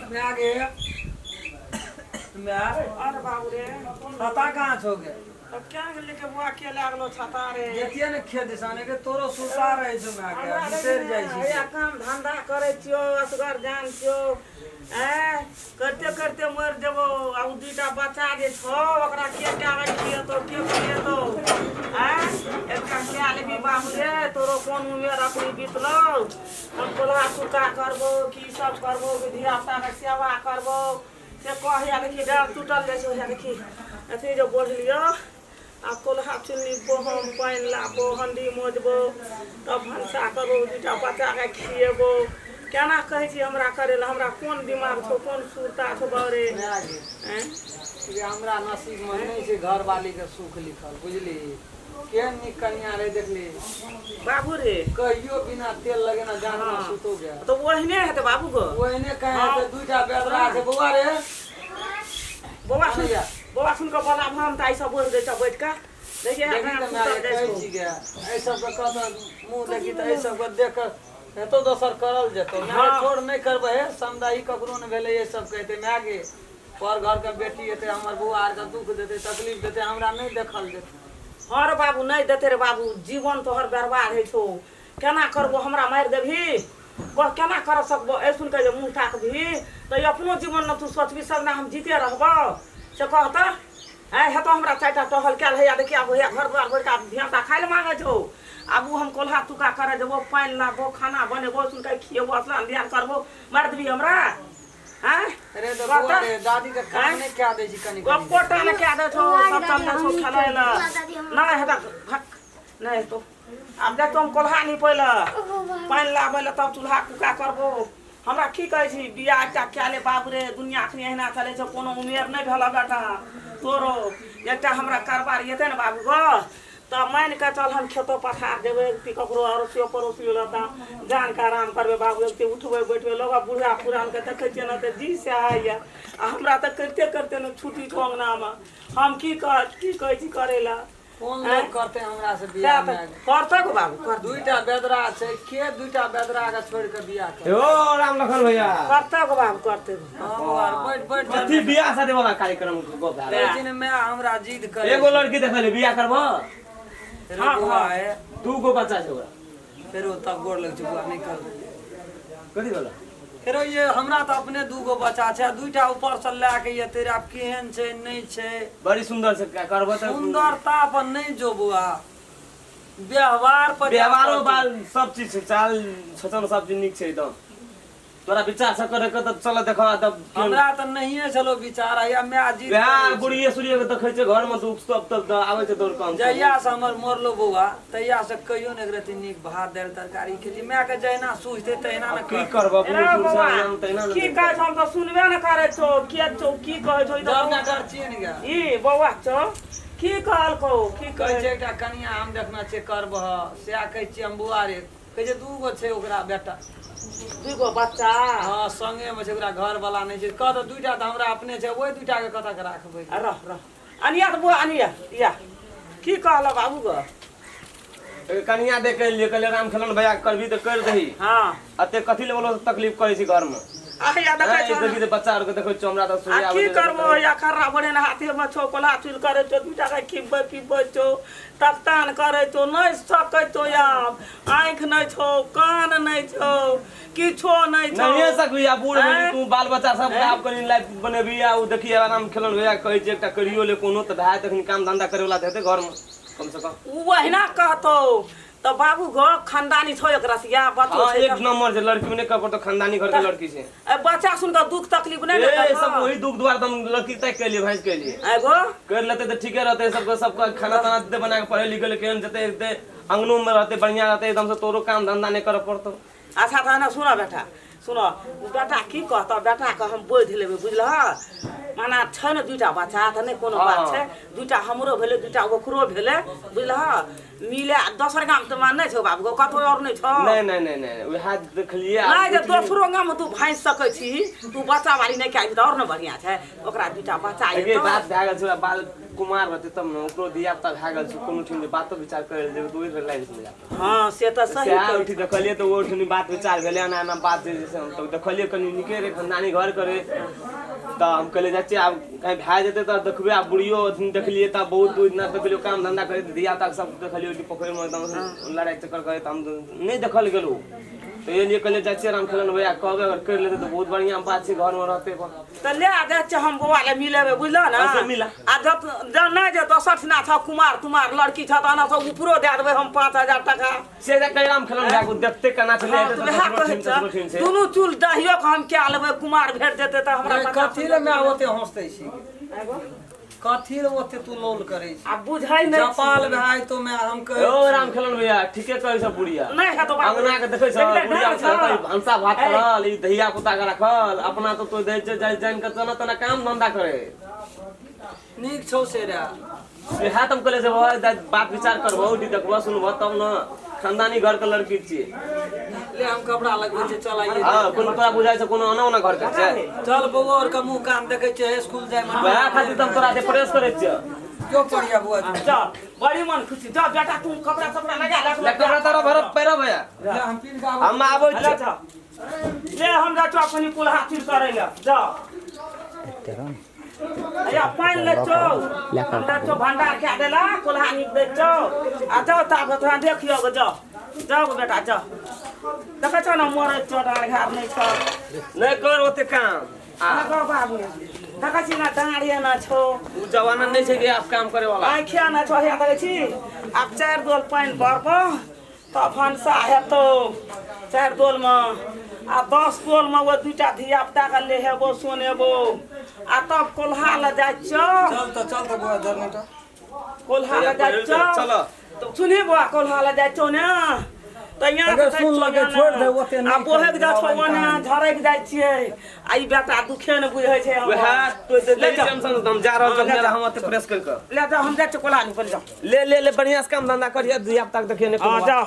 माय गे माय। अरे बाबू रे। छाता कहाँ छौ गे? तब क्या लेके बुआ के लागलो छाता रे? जतिये ने खेत दिसन के तोरो सुता रहै छौ माय गे, हमरा बिसरि जाइ छी। हैया काम धंधा करै छियौ, असगर जान छियौ, आँय करते करते मरि जेबौ। आ ओ दूटा बच्चा जे छौ ओकरा के कए खिएतौ, के पिएतौ? आँय एकटा कए लेबही बाबू रे, तोरो कोन उमेर अखनी बितलौ? हम कोल्हा सुक्का करबौ की सब करबौ कि धियापुताके सेवा करबौ से कह। या देखी डाँड़ टूटल जाइ छौ, या देखी अथी जे बढ़लियौ। आ कोल्हा चुल्ली हम पानि लाबो, हण्डी मजबो, तब भनसा करबो, दूटा बच्चाके खिएबो। केना कहै छी हमरा करै लए? हमरा कोन दिमाग छौ, कोन सुरता छौ बाउ रे? माय गे। आँय? गे हमरा नसीबमे नहि छै घरवालीके सुख लिखल, बुझली? केहन नीक कनिया रहै देखली। बाबू रे। कहियो बिना तेल लगेना जान हँ। सुतो गया। तऽ ओहने हेतै बाबू गो। ओहने कहे हेतै, दूटा बेदरा छै बौआ रे। बौआ सुन। भैया। बौआ सुन कऽ बोला, हम तऽ आइ सब बोल दै छ बैठ कऽ देखिए। देखी तऽ माय गे, कहै छी गे, एहि सबके कतऽ मुँह देखी तऽ एहि सबके देख कऽ हेतौ दोसर करल जेतौ माय गे। हँ। छोड़, नहि करबै हे, समदाही ककरो नहि भेलै। एहि सबके हेतै माय गे, पर घरके बेटी हेतै, हमर बौआ आरके दुख देतै, तकलीफ देतै, हमरा नहि देखल जेतै। हँ रे बाबू, नहि देतै रे बाबू, जीवन तोहर बर्बाद होइ छौ। केना करबो? हमरा मारि देबही? कह, केना कर सकबो? एहि सुन कऽ जे मुँह ताकबही तऽ ई अपनो जीवन ने तू सोचबी सब ने हम जीते रहबो से कह तऽ। आँय हेतौ हमरा चारिटा टहल कयल हैया देखिया आब हैया घर दुआर भरि कऽ आब धियापुता खाय लए मांगै छौ। आब ओ हम कोल्हा तुका करऽ जेबो, पानि लाबो, खाना बनेबो, सुन कऽ खिएबो, स्नान ध्यान करबो, मारि देबही हमरा? आँय? अरे तऽ कह बौआ तऽ। रे, दादी के काम आँय? नहि कए दै छी कनि कनि। एकोटा नहि कए दै छौ, सब चल जाइ छौ खेलै लए। नहि हेतौ, भक, नहि हेतौ। आब देखतो हम कोल्हा नीपै लए, पानि लाबै लए, तब चूल्हा कुका करबो। हमरा की कहै छी, बियाह एकटा कए ले बाबू रे। दुनिया अखनी एहिना चलै छै, कोनो उमेर नहि भेलऽ बेटा तोरो। एकटा हमरा कारबार हेतै ने बाबू गो, तऽ मानि कऽ चल हम खेतो पथार जेबै कि ककरो अड़ोसियो पड़ोसियो लग जानके आराम करबै बाबू। एक उठबै बैठबै, लोक बूढ़ा पुरानके देखै छियै ने तऽ जी से होइए, आ हमरा तऽ करिते करिते ने छुट्टी छौ अङ्गनामे। हम की कह की कहै छी करै लए? कोन लोग करते हमरा से बियाह? सएह तऽ करतै गो बाबू, करतै। दुईटा बेदरा छै, के दुईटा बेदरा के छोड़ के बियाह कर? यो राम लखन भैया। करतै गो बाबू, करतै गो। हाँ बौआ, बैठ बैठ। कथी बियाह शादी वाला कार्यक्रम के गप भए कहै छी ने माय हमरा जिद करे। एगो लड़की देखल, बियाह करबो? फेरो हाँ, बौआ हाँ। है। दू गो बच्चा छै ओकरा। फेरो तब गोर लग छै बौआ, नहि करबै। कथी वाला? फेरो ये हमरा तऽ अपने दूगो बच्चा छै आ दूटा ऊपर से लए के एतै रे, आब केहन छै नहि छै। बड़ी सुंदर छै, करबो तऽ। सुंदरता पर नहि जो बौआ, व्यवहार पर जा व्यवहारो पड़तौ। बाल सब चीज छै, चाल छचन सब चीज नीक छै एकदम। तोरा विचार से करे के तऽ चल देखा तब। हमरा तऽ नहिये छलो विचार, आया माय जिद वएह करै छै। बुढ़िए सुढ़िए के देखै छै घर में दुख सब तब आबै छै दौड़ काम। जहिया से हमर मरलो बौआ तहिया से कहियो ने एक रत्ती नीक भात दालि तरकारी खेलियै। माय के जहिना सुझतै तहिना ने की करतै। करबऽ, रे बूढ़ सूढ़ बौआ, से आराम तहिना ने की देतै। कहै छौ? हम तऽ सुनबे ने करै छौ, के छौ, की कहै छौ ई तऽ? डर छियै ने गे। ई बौआ छौ, की कहलकौ, की कहै कहै छै एकटा कनिया हम देखना छियै, करबह? सएह कहै छियै हम बौआ रे। कहै छै दू गो छै ओकरा बेटा। दुइ गो बच्चा? हँ, संगे मे छै, ओकरा घर वाला नहि छै। कह तऽ दूटा तऽ हमरा अपने छै, ओहि दूटा के कतऽ के राखबै? आ रह रह, अनिया तऽ बौआ, अनिया या की कहल बाबू गो? कनिया देख के एलियै, कहलियै राम खेलन भैया के करबी तऽ कर दही। हाँ। एते कथी ले बोलो तकलीफ करै छी घर में? आ या देखै छौ देखी तऽ बच्चा आर के देखै छौ, हमरा तऽ आ सूर्य की करबो, या खर्रा बने हाथे में छौ, कोल्हा चुल करै छौ, दूटा के खिबै पिबै छौ, तकतान करै छौ, नहि सकै छौ आब। आँखि नहि छौ, कान नहि छौ, किछो नहि छौ। नहिये सकबी आ बूढ़ भेली। आँय? तू बाल बच्चा सब आब कनि लाइफ बनेबी। आ ओ देखी आराम खेलन भैया कहै छै एकटा करियो ले कोनो तऽ भाय, तखन काम धंधा करे वाला तऽ हेतै घर में कम से कम। ओ अहिना कहतौ तऽ बाबू गो, खानदानी छौ एक रसिया बच्चो हाँ छै। एक नंबर छै लड़की में, नहि कर पड़तो, खानदानी घर के लड़की छै। ए बच्चा सुन कऽ दुख तकलीफ नहि ने ए देतौ? सब वही दुख दुआर हम लड़की तय कैलिए, भैंस कैलिए। एगो कर लेते तऽ ठीके रहते, सबके सबके खाना ताना देते बना के, पढ़े लिखे ले केहन जेते एते अंगनो में रहते, बढ़िया रहते एकदम से, तोरो काम धंधा नहीं करे पड़तो। अच्छा तऽ एना सुनऽ बेटा, सुनऽ, ओ बेटा की कहतऽ, बेटाके हम बोधि लेबै, बुझलह? माना छै ने दूटा बच्चा तऽ नहि कोनो बात छै। दूटा हमरो भेलै, दूटा ओकरो भेलै, बुझलह? मिले आ दोसर गाम तऽ मान नहि छौ बाबू, कतौ आओर नहि छौ? नहि नहि नहि नहि, वएह देखलियै। नहि जे दोसरो गाममे तू भाँसि सकै छी, तू बच्चा वाली नहि कए तऽ आओर ने बढ़िआँ छै। ओकरा दूटा बच्चा एके बात भए गेल छै, बाल कुमार रहतै तब ने। ओकरो धिया पुता भए गेल छै, कोनो ठाम जे बातो विचार करै लए जेबै तऽ ओहि लाइन से जायब। हँ, से तऽ सही। सएह उठि देखलियै तऽ ओहिठुनी बात विचार भेलै, एना एना बात जे से हम तऽ देखलियै कनि नीके रहै, खानदानी घर करे, तऽ हम कहलियै जाइ छियै, आब कहीं भए जेतै तऽ देखबै। आब बुढ़ियो अथी देखलियै तऽ बहुत दूर दिना देखलियै काम धंधा करैत, धिया पुता सब देखलियै कि पोखरिमे एकदम लड़ाइ चक्कर करैत हम नहि देखल गेलहुँ। तऽ एहि लिए कहलियै जाइ छियै राम खेलन भैया कहबै, अगर करि लेतै तऽ बहुत बढ़िआँ बात छै, घरमे रहतै अपन। तऽ ले जाइ छियै हम बौआ लए मिलेबै, बुझलह ने? से मिला। आ जब जब नहि जे दोसर ठिना छौ, कुमार तुमार लड़की छौ, तऽ एना सब ऊपरो दए देबै हम 5000 टका। से जे कहि राम खेलन भैया के देखते केना छलै। हँ, तऽ वएह कहै छौ, दुनू चूल दहियो के हम कए लेबै, कुमार भेट जेतै तऽ हमरा पता। कथी ले माय ओते हँसते छी? कथी ले ओते तू लौल करै छी? आ बुझै नहि छी। जपाल भाय तो मैं हम कहै ओ राम खेलन भैया, ठीके कहै छ बुढ़िया। नहि हेतौ बाबू। अंगना के देखै छ? देखले बुढ़िया ढाल छौ। भनसा भात करल, ई दहिया पुता के रखल, अपना तो तो दै छै जानि के तना तना काम धंधा करे। नीक छौ से रे। वएह तऽ हम कहलियै से बाबा, बात विचार करबो, देखबो सुनबो तब ने, खानदानी घर के लड़की छियै। ले हम कपड़ा लगबै छै, चल आइए। हँ, कोनो तोरा बुझाइ छै कोनो ओना ओना घर के छै? चल बौआ, और के मुँह कान देखै छै स्कूल जाय मे। वएह खातिर तऽ हम तोरा से प्रेस करै छियौ। क्यों पढ़िया बौआ? चल, बड़ी मन खुशी। जा बेटा, तू कपड़ा सपड़ा लगा ले। ले कपड़ा तारा भरत पहिरब भैया। ले हम पीन के आबै। हम आबै ले छियौ। जा। ले हम जा छौ कनि कुल्हा चूर करै ले जा। अया पानि लै छौ, हम जाइ छौ भंडार खा देला, कोल्हा नीप दै छौ आ जाउ ताबत तोरा देखियौ गो। जाउ जाउ गो बेटा जाउ, देखै छौ ने मरै छौ, डाँड़ घार नहि छौ। नहि कर ओते काम आ गो बाबू, देखै छी ने डाँड़े न छौ। उ जमाना नहि छै कि आब काम करे वाला। आँखिया न छौ, हे देखै छी। आब 4 डोल पानि भरबौ तऽ भनसा हेतौ 4 डोलमे, आ 10 डोलमे ओ दूटा धिया पुताके लेहेबो सुनेबो आ तब कोल्हा लए जाइ छियौ। चल तऽ, चल तऽ बौआ, जनरेटर। कोल्हा लए जाइ छियौ। चल। तऽ सुनही बौआ, कोल्हा लए जाइ छियौ ने तऽ यहाँ अगर से सुन लगे छोड़ दे, ओते नहि आ बोहक जाइ छौ, करी, ओने झरकि जाइ छियै आ ई बेटा दुखे ने बुझै छै हमर। वएह तो ले जाओ। टेंशन हम जा रहल ले छी, जाओ। हम ओते प्रेस कर के ले जाओ, हम जाइ छियै कोल्हा निकलि जाओ। ले ले ले, बढ़िया से काम धंधा करिए, धिया पुता के देखिए नहि कोनो हँ बात। जाओ।